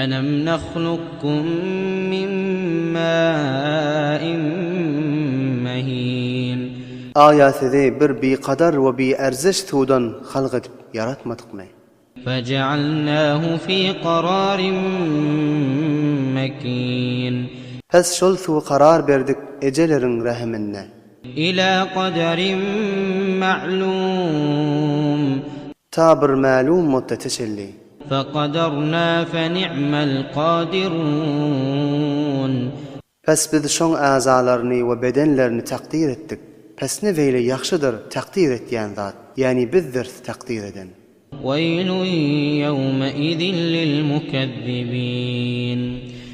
Elem nahlukkum min ma'in mehin. Aýa sizi bir bikadar we bierziş suwdan halk edip ýaratmadykmy? Fejealnahu fi kararin mekin. Pes şol suwy karar berdik ejeleriň rähiminde. Ila kaderin ma'lum. Ta bir mälum muddete çenli. Fekaderna feni'mel kadirun. Pes biz şoň äzalaryny we bedenlerini takdyr etdik. Pes ne beýle ýagşydyr takdyr etýän zat, ýäni bizdirs takdyr eden. Weýlun ýewmeizin lilmukezzibin.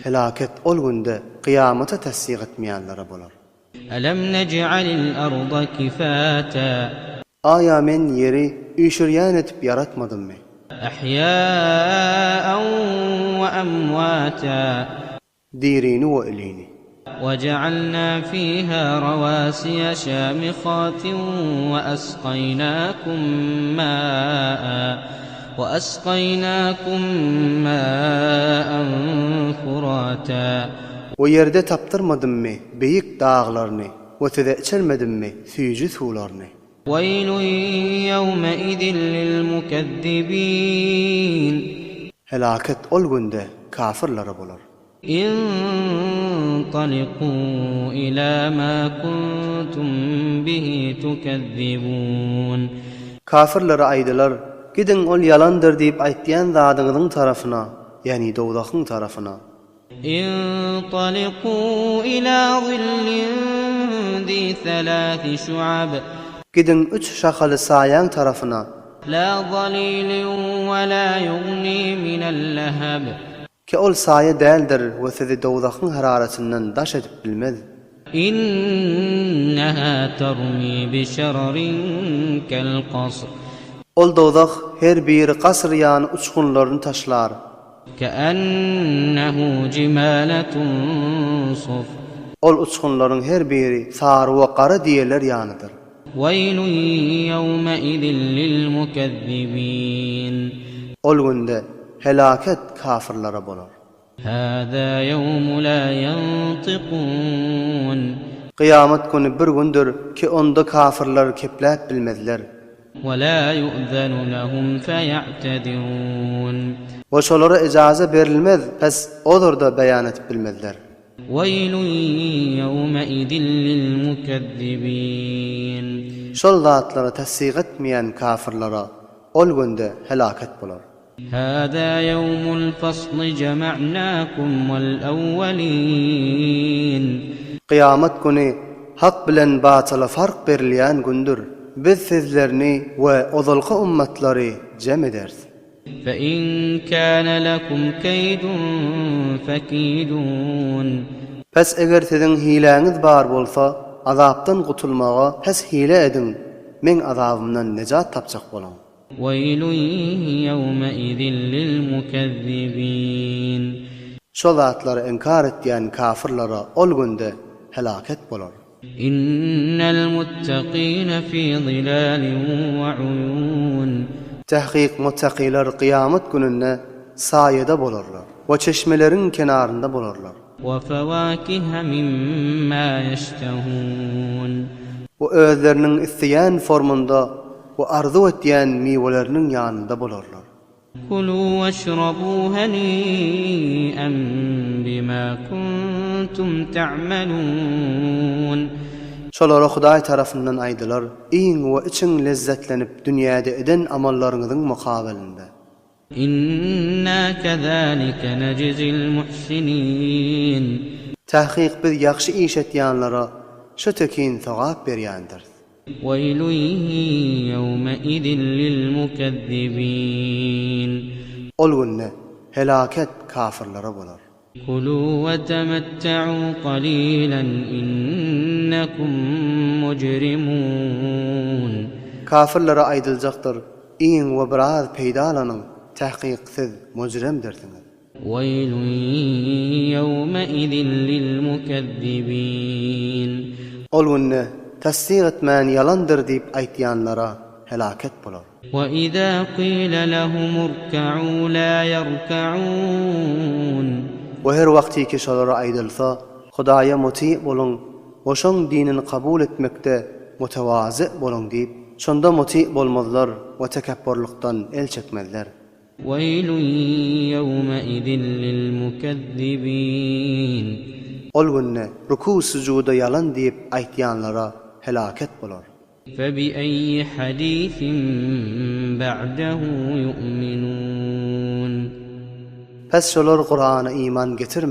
Helaket ol günde kyýamaty tassyk etmeýänlere bolar. Elem nej'alil arda kifata. Aýa men ýeri üýşürýän edip ýaratmadymmy? Ahýaen we emwata. Dirini we ölini. Wejealna fiha rawasiýa şamihatin we asgaýnakum ma'a we asgaýnakum ma'an furata. We ýerde tapdyrmadymmy beýik daglaryny we size içirmedimmi süýji suwlaryny. Weýlun ýewmeizin lilmukezzibin. Helaket ol günde kafyrlara bolar. Intaliku ila ma kuntum bihi tukezzibun. Kafyrlara aýdylar, Gidiň ol ýalandyr diýip aýtýan zadyňyzyň tarapyna, ýagny dowzahyň tarapyna. Intaliku ila zillin zi selasi şuab. Gidiň üç şahaly saýaň tarapyna. La zalilin we la ýugni minel leheb. Ki ol saýa däldir we sizi dowzahyň hararatyndan daş edip bilmez. Inneha termi bişerarin kel-kasr. Ol dowzah her biri kasr ýaly uçgunlaryny taşlar. Ke'ennehu jimaletun sufr. Ol uçgunlaryň her biri sary we gara diýeler ýalydyr. Weýlun ýewmeizin lilmukezzibin. Ol günde helaket kafyrlara bolar. Hâzâ ýewmu lâ ýentikûn. Kyýamat güni bir gündür ki onda kafyrlar kepläp bilmezler. We lâ ýu'zenu lehum feýe'tezirûn. We şolara ejaza berilmez, pes ozur-da beýan edip bilmezler. Weýlun ýewmeizin lilmukezzibin. Şol zatlary tassyk etmeýän kafyrlara ol günde helaket bolar. Hâzâ ýewmul fasli jema'nâkum wal awwelîn. Kyýamat güni hak bilen batyla fark berilýän gündür. Biz sizlerini we ozalky ummatlary jem ederis. Fe-in kâne lekum keýdun fekîdûn. Pes eger siziň hiläňiz bar bolsa, azapdan gutulmaga pes hile ediň, Meň azabymdan nejat tapjak boluň. Weýlun ýewmeizin lilmukezzibin. Şo zatlary inkar etýän kafyrlara ol günde helaket bolar. Innel muttakine fi zilalin we uyun. Tahkyk muttakylar kyýamat gününde saýada bolarlar we çeşmeleriň kenarynda bolarlar. We fewakihe mimma ýeştehun. We özleriniň isleýän formunda we arzuw etýän miweleriniň ýanynda bolarlar. Kulu weşrabu heni'en bima kuntum ta'melun. Şolara Hudaý tarapyndan aýdylar, Iýiň we içiň lezzetlenip dünýäde eden amallaryňyzyň mukabelinde. Inna kezalike nejzil muhsinin. Tahkyk biz ýagşy iş etýänlere şu tekin sogap berýändiris. Weýlun ýewmeizin lilmukezzibin. Ol günde helaket kafyrlara bolar. Kulu we temette'u kalilen innekum mujrimun. Kafyrlara aýdyljakdyr, Iýiň we biraz peýdalanyň, tahkyk siz mujremdirsiňiz. Weýlun ýewmeizin lilmukezzibin. Ol günde tassyk etmän ýalandyr diýip aýtýanlara helaket bolar. We izâ qîle lehum urke'û lâ yerke'ûn. We her wagtyki şolara aýdylsa, Hudaýa muty boluň we şoň dinini kabul etmekde mutewazy boluň diýip, şonda muty bolmazlar we tekepburlykdan el çekmezler. Weýlun ýewmeizin lilmukezzibin. Ol günde ruku-sujuda ýalan diýip aýtýanlara helaket bolar. Febi'eýyi hadisin ba'dehu ýu'minun. Pes şolar Kurana iman getirmän.